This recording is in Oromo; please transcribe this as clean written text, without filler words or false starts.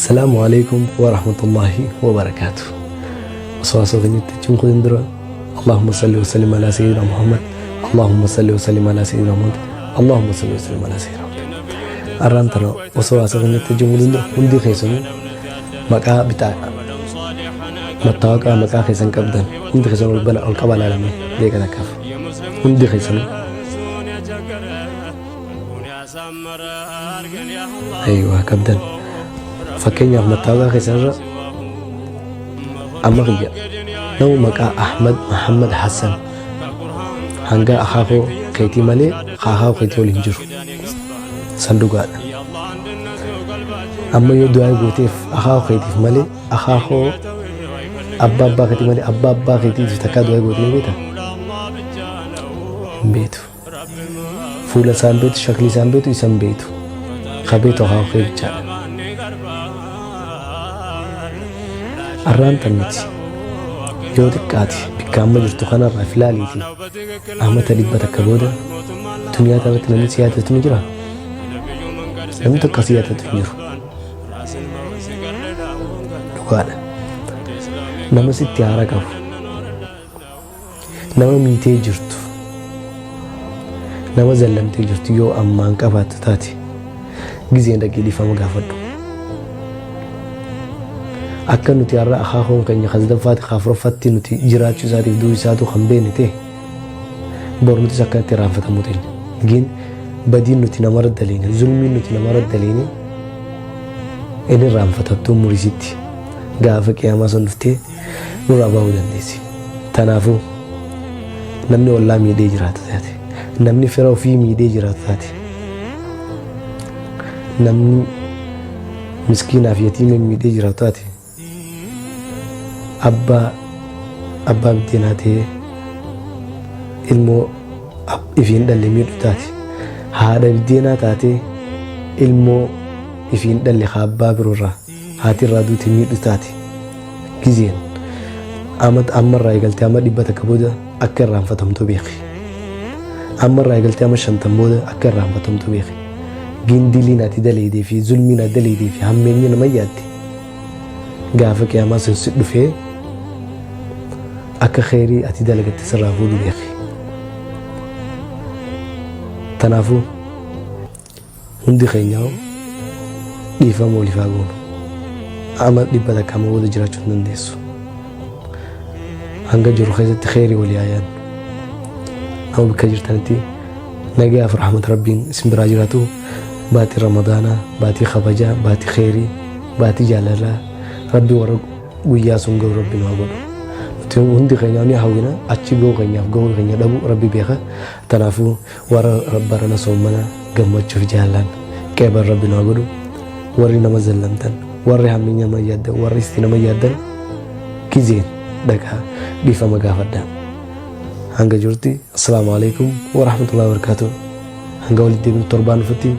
Assalaamu alaikum wa rahmatullahi wa barakaatu. Osoo haasoo keenyatti jechuun kun dura Allahumma salli wa sallim ala sayyidina Muhammad, Allahumma salli wa sallim ala sayyidina Muhammad, Allahumma salli wa sallim ala sayyidina Muhammad. Arraan tana osoo haasoo keenyatti jechuun kun dura hundi keessanuu maqaa bitaa mattaawaqaa maqaa keessan qabdan hundi keessan ol bana ol qabaa laalame deeqa takkaaf hundi keessanuu. Aywa qabdan. Fakkeenyaaf mattaawaqaa keessan irra amma kiyya nama maqaa Ahmad Muhammad Hassan hanga akaakoo keetii malee akaakoo keetii ol hin jiru. San dhugaadha. Amma yoo du'aa gooteef akaakoo keetiif malee akaakoo abbaa abbaa keetii malee abbaa abbaa keetiif takkaa du'aa gootee hin beektaa? Hin beektu. Fuula isaa hin beektu, shaklii isaa hin beektu, isa hin beektu. Ka beektu akaakuu kee bichaadha. Arraan tan nuti yoo xiqqaate bikka amma jirtu kanarraa filaaliiti amata 100 booda duniyaa tanatti namni si yaadatu ni jira? Namni tokko si yaadatu hin jiru. Dhugaadha. Nama sitti haara qabu. Nama miitee jirtu, nama zallamtee jirtu yoo ammaan qabaattu taate gizeen dhaqii dhiifama gaafadhu. Akka nuti har'a akaakoon keenya ka sadaffaati ka afuraffaatti nuti jiraachuu isaatiif du'uu isaatu kan beekne ta'e bor nutis akkanatti irraanfatamuu teenya. Gin badiin nuti namarra daleene, zulmiin nuti namarra daleene inni irraanfatamtuu murisitti gaafa qiyaamaa sun dhuftee nurraa bahuu dandeessi. Tanaafuu namni ollaa miidhee jiraatu taate, namni fira ofii miidhee jiraatu taate, namni miskiinaaf yatiima miidhee jiraatu taate, abbaa abbaa biddeenaa ta'ee ilmoo ifiin dhalle miidhu taate, haadha biddeenaa taatee ilmoo ifiin dhalle ka abbaa biroorraa haati irraa duute miidhu taate, gizeen amat ammarraa eegaltee amma 100 booda akka irraanfatamtu beeki. Ammarraa eegaltee amma 50 booda akka irraanfatamtu beeki. Gindiliin ati daleedee fi zulmiin ati daleedee fi hammeenyi nama yaadde gaafa qiyaamaa sun si dhufee akka kheyrii ati dalagatte sirraa fuudhu beeki. Tanaafuu Hundi keenyaa dhiifama waliif haa goonu. Ama 100 amma booda jiraachuu hin dandeessu. Hanga jiru keessatti kheyrii walii haa yaadnu. Nama bakka jirtanitti nagayaaf rahmata Rabbiin isin biraa jiraatu. Baatii Ramadaanaa, baatii kabajaa, baatii kheyrii, baatii jaalalaa Rabbi warra guyyaa sun gahu Rabbi nu haa godhu. Nuti hundi keenyaa ni hawwina achi gahuu keenyaaf gahuu keenya dhabu Rabbi beeka. Kanaafuu Warra barana soommana gammachuuf jaalaan qeeban Rabbi nu haa godhu. Warri nama zallamtan, warri hamminya nama yaaddan, warri isti nama yaaddan gizeen dhaqaa dhiifama gaafadhaa. Hanga jirti assalaamu alaikum wa rahmatullahi wa barakatuh. Hanga walitti deebinu torbaan dhufutti.